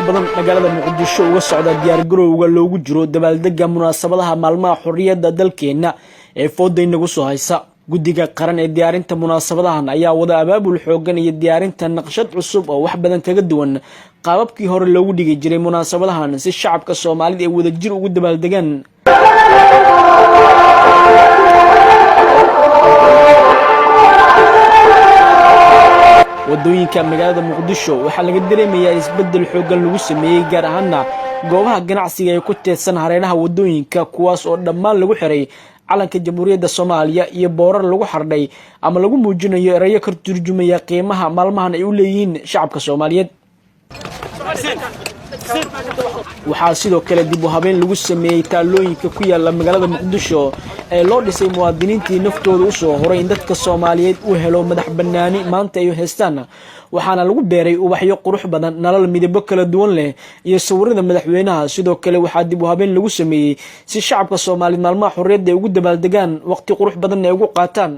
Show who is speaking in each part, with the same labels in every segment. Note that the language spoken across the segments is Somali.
Speaker 1: badan magaalada Muqdisho uga socda diyaargarowga loogu jiro dabaaldega munaasabadaha maalmaha xorriyadda dalkeenna ee fooda inagu soo haysa. Guddiga qaran ee diyaarinta munaasabadahan ayaa wada abaabul xoogan iyo diyaarinta naqshad cusub oo wax badan kaga duwan qaababkii hore loogu dhigi jiray munaasabadahan, si shacabka Soomaalida ay wadajir ugu dabaaldegaan. Wadooyinka magaalada Muqdisho waxaa laga dareemayaa isbeddel xooggan lagu sameeyey, gaar ahaana goobaha ganacsiga ee ku teedsan hareeraha wadooyinka, kuwaas oo dhammaan lagu xiray calanka Jamhuuriyadda Soomaaliya iyo boorar lagu xardhay ama lagu muujinayo erayo ka turjumaya qiimaha maalmahan ay u leeyihiin shacabka Soomaaliyeed. Waxaa sidoo kale dib u habeen lagu sameeyey taalooyinka ku yaala magaalada Muqdisho ee loo dhisay muwaadiniintii naftooda usoo horay in dadka Soomaaliyeed uu helo madax banaani maanta ay haystaan, waxaana lagu beeray ubaxyo qurux badan, nalal midabo kala duwan leh iyo sawirada madaxweynaha. Sidoo kale waxaa dib u habeen lagu sameeyey si shacabka Soomaaliyeed maalmaha xorriyadda ay ugu dabaaldegaan, waqti qurux badanna ay ugu qaataan.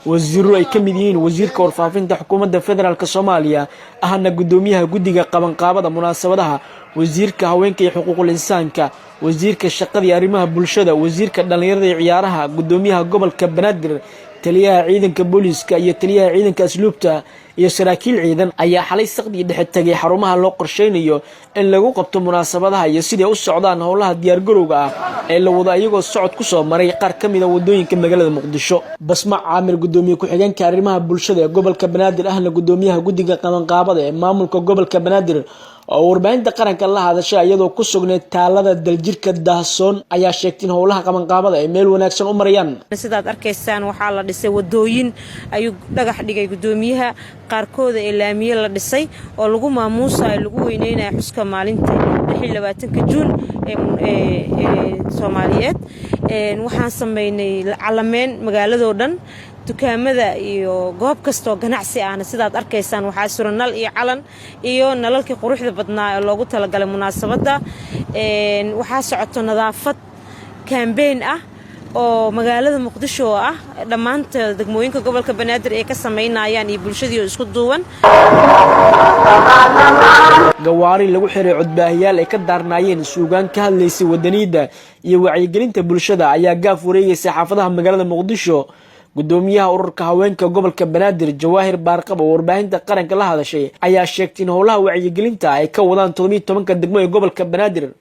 Speaker 1: Wasiiro ay ka mid yihiin wasiirka warfaafinta xukuumadda federaalka Soomaaliya, ahna guddoomiyaha guddiga qabanqaabada munaasabadaha, wasiirka haweenka iyo xuquuqul insaanka, wasiirka shaqada iyo arrimaha bulshada, wasiirka dhallinyarada iyo ciyaaraha, guddoomiyaha gobolka Banaadir, taliyaha ciidanka booliiska iyo taliyaha ciidanka asluubta iyo saraakiil ciidan ayaa xalay saqdii dhexe tegay xarumaha loo qorsheynayo in lagu qabto munaasabadaha iyo siday u socdaan howlaha diyaargarowga ah ee la wado, ayagoo socod ku soo maray qaar ka mid a wadooyinka magaalada Muqdisho. Basma Caamir, gudoomiye ku-xigeenka arrimaha bulshada ee gobolka Banaadir, ahna gudoomiyaha guddiga qabanqaabada ee maamulka gobolka Banaadir, oo warbaahinta qaranka la hadashay iyadoo ku sugnayd taalada Daljirka Daahsoon, ayaa sheegtay in howlaha qabanqaabada ay meel wanaagsan u marayaan.
Speaker 2: Sidaad arkaysaan, waxaa la dhisay wadooyin ayuu dhagax dhigay gudoomiyaha, qaarkooda ee laamiye la dhisay oo lagu maamuusayo, lagu weyneynayo xuska maalinta Juun ee Soomaaliyeed. Waxaan sameynay calameyn magaaladoo dhan, dukaamada iyo goob kastoo ganacsi ahna. Sidaad arkaysaan, waxaa suran nal iyo calan iyo nalalkii quruxda badnaa ee loogu talagalay munaasabadda. Waxaa socoto nadaafad campaign ah oo magaalada Muqdisho oo ah dhammaanta degmooyinka gobolka Banaadir ay ka samaynayaan iyo bulshadii oo isku duuban.
Speaker 1: Gawaari lagu xiray codbaahiyaal ay ka daarnaayeen suugaan ka hadlaysay wadaniyadda iyo wacyigelinta bulshada ayaa gaaf wareegaysa xaafadaha magaalada Muqdisho. Gudoomiyaha ururka haweenka gobolka Banaadir, Jawaahir Baarqab, oo warbaahinta qaranka la hadashay, ayaa sheegtay in howlaha wacyigelinta ay ka wadaan 17-ka degmo ee gobolka Banaadir.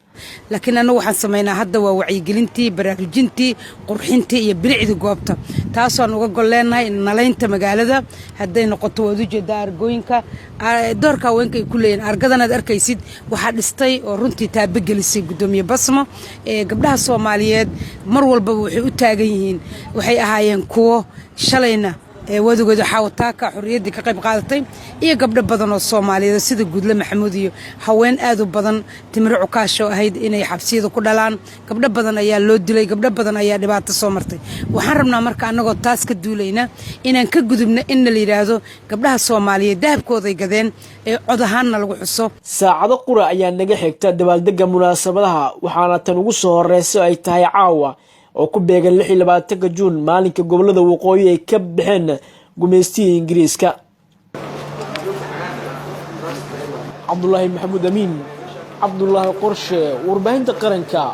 Speaker 3: Laakiin annagu waxaan samaynaa hadda waa wacyigelintii, baraarujintii, qurxintii iyo bilicdii goobta, taasaan uga gol leenahay nalaynta magaalada. Hadday noqoto, waad ujeedaa argooyinka, doorka haweenka ay ku leeyihin. Argadan aad arkaysid waxaa dhistay oo runtii taabagelisay gudoomiye Basmo. Gabdhaha Soomaaliyeed mar walbaba waxay u taagan yihiin, waxay ahaayeen kuwo shalayna wadigooda Xaawataaka xorriyaddii ka qayb qaadatay, iyo gabdho badan oo Soomaaliyeed sida Guudle Maxamuud iyo haween aad u badan, Timiro Cukaasho ahayd inay xabsiyada ku dhalaan. Gabdho badan ayaa loo dilay, gabdho badan ayaa dhibaato soo martay. Waxaan rabnaa marka, annagoo taas ka duulayna, inaan ka gudubno inna la yidhaahdo gabdhaha Soomaaliyeed dahabkooday gadeen ee cod ahaanna lagu xuso.
Speaker 1: Saacado qura ayaa naga xigta dabaaldega munaasabadaha, waxaana tan ugu soo horeysa ay tahay caawa oo ku beegan 26-ka Juun, maalinka gobolada waqooyi ay ka baxeen gumaystihii Ingiriiska. Cabdulaahi Maxamuud Amiin, Cabdulaahi Qorshe, warbaahinta qaranka,